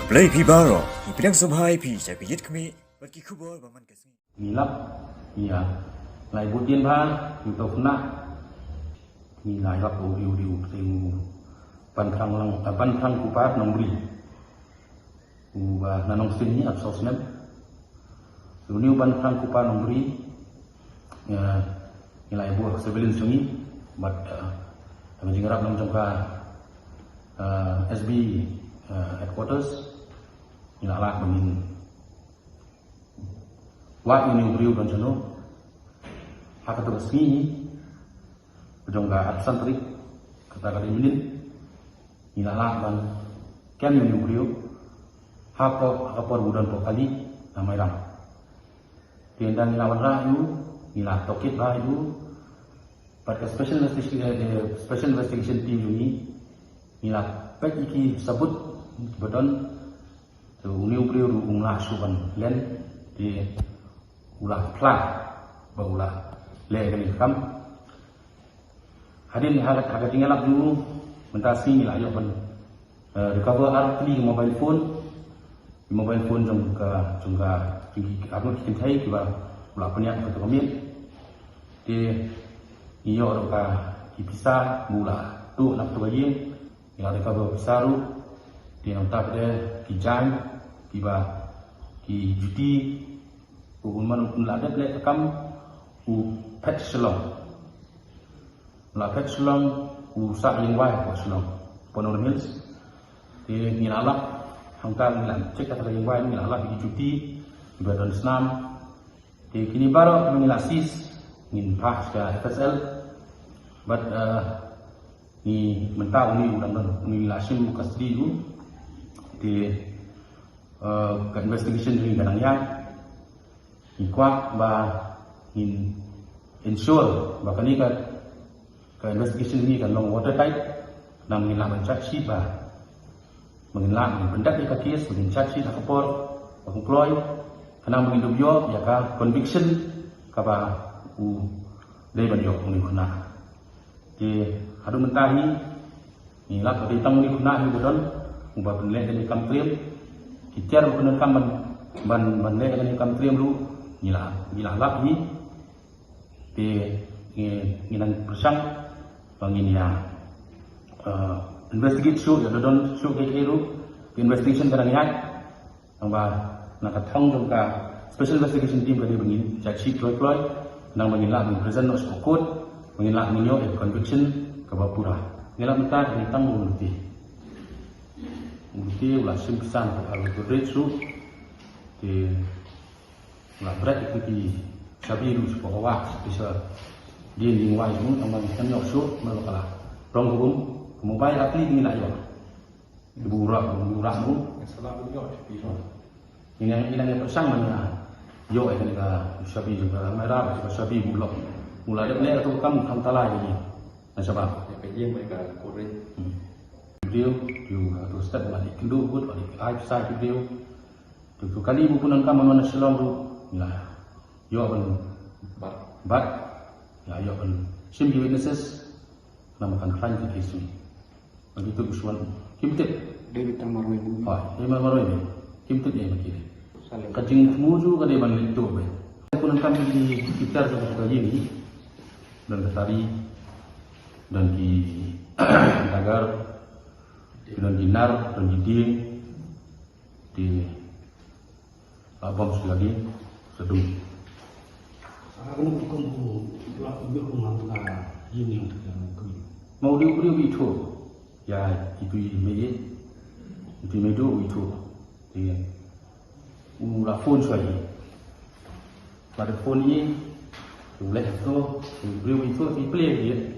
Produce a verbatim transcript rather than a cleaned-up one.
Blei phi baroh, ngi pdiang sngewbha ïa phi sha ki jingkmen bad ki khubor ba man ka sngi. Ngi lap, ngi ïa, lai bud ïa phi, ngi to khynnah. Ngi la ïa lap u, u, u, u, ban thrang lang, eh, ban thrang Kupar Nongbri. U ba na Nongsting hi ap snem. Une u ban thrang Kupar Nongbri, eh, ngi la ïa buh surveillance jong ngi, bad, eh, ha ka jingïarap jong ka, eh, S B, eh, headquarters, ngi la lah ban wad une u briew don shano. Ha kato ka sngi, ka jong ka arphew san tarik, kata ka dei mynnin, ngi la lah ban kem ïa une u briew hapoh, ha ka por ba u don hapoh kali na Mairang. Te ynda ngi la wanrah ïa u, ngi la tohkit bha ïa u, bad ka special investigation, eh, eh, special investigation team jong ngi, ngi la peit ïa ki sabut ba don. Te une u briew ruh um lah shuh ban len, te u la phla ba u la leh kane ka kam. Hadien ha ka, ha ka jingïalap jong u, mynta sngi ngi la ïoh ban, eh, recover ar tylli ki mobile phone. Ki mobile phone jong ka, jong ka, jong ki arngut ki kynthei kiba u la pynïap ha kato ka miet. Te ngi ïoh ruh ka, ki pisa ba u la tuh na kato ka ïing. Ngi la recover pisa ruh. Te nangta pat ki jaiñ, kiba, ki juti, u, u man u la dep leh ka kam, u phet Shillong. La phet Shillong, u sah ïing wai hapoh Shillong, Panorama Hills. Te ngi la lap, hangta ngi la check kata ka ïing wai, ngi la lap ïa ki juti, kiba don snam. Te kine baroh ngi la seize, ngin phah sha F S L. Bad, eh, ngi mynta une u dang don, une ngi la shim custody u. Te, eh, ka investigation jong ngi ka dang ïaid. Ngi kwah ba ngin ensure ba kane ka, ka investigation jong ngi kan long watertight. Khnang ba ngin lah ban charge sheet ba, ba ngin lah ban pyndep ïa ka case, ba ngin charge sheet ha ka por ba khlem kloi. Khnang ba ngin dup ïoh ïa ka conviction kaba u dei ban ïoh une u khynnah. Te haduh mynta hi ngi lap ba dei tang une u khynnah hi uba don, uba pynleh kane ka kam triem. Ki tiar ba pyndonkam ban, ban, ban leh kane ka kam triem ruh ngi la, ngi la lap hi. Te ngi, ngi nang pyrshang ba ngin ïa, eh, investigate shuh, ïa don shuh kiei kiei ruh. Ka investigation ka dang ïaid. Nangba na ka thong jong ka Special Investigation Team ka dei ba ngin charge sheet kloi kloi, nang ba ngin lah ban present noh sha court, ba ngin lah ngin ïoh ïa conviction kaba pura. Ngi lah mynta ka dei tang ba u lute. U lute u la shim pisa na ka Alto Bridge ruh. Te u la bret ïa ki shabi ruh sha ka wah, sha pisa. Dien dien wai ruh nang ba ngin ïoh shuh, namar ba ka la rong hukum, ka mobile ar tylli ngi la ïoh. Ibu rak, ibu rak mu. Ngi nang, ngi nang ïa pyrshang ban ïa ïoh ïa kane ka shabi jong ka Almirah, ka shabi bu lok. Mula dep leh tu kam kham tala ïa ngi. Na shabar. Ïa ka ïing bad ka kurim. Hmm. Video, video, ha tu step ba dei kynduh bud, ba dei ai pisa video. Tu, tu kali bu pyndonkam ban wan na Shillong tu. Ngi la ïoh ban bat. Bat. Ngi la ïoh ban shim ki witnesses. Namar kan khlaiñ ki case. Bad kito ki shuwa kim tip. Dei tang marwei bu. Hooid, dei marwei bu. Kim tip ïa ma ki. Ka jingthmu jong u ka dei ban leit tuh beit. Pyndonkam ki, ki tiar jong ka ïing hi. Don ka tari, don ki dagar, don ki nar, don ki dieng. Te la bom sha ka dieng, sa dung. Sa ka kano ka rukom ko la ïoh ruh ha ka ïing jong ka kmie? Ma u dei u briew u ithuh ïa itu i mei, itu i mei duh u ithuh. Te u la phone shuwa ïa i. Bad u phone ïa i, u leit ha to, u briew u ithuh, i plie ïa i.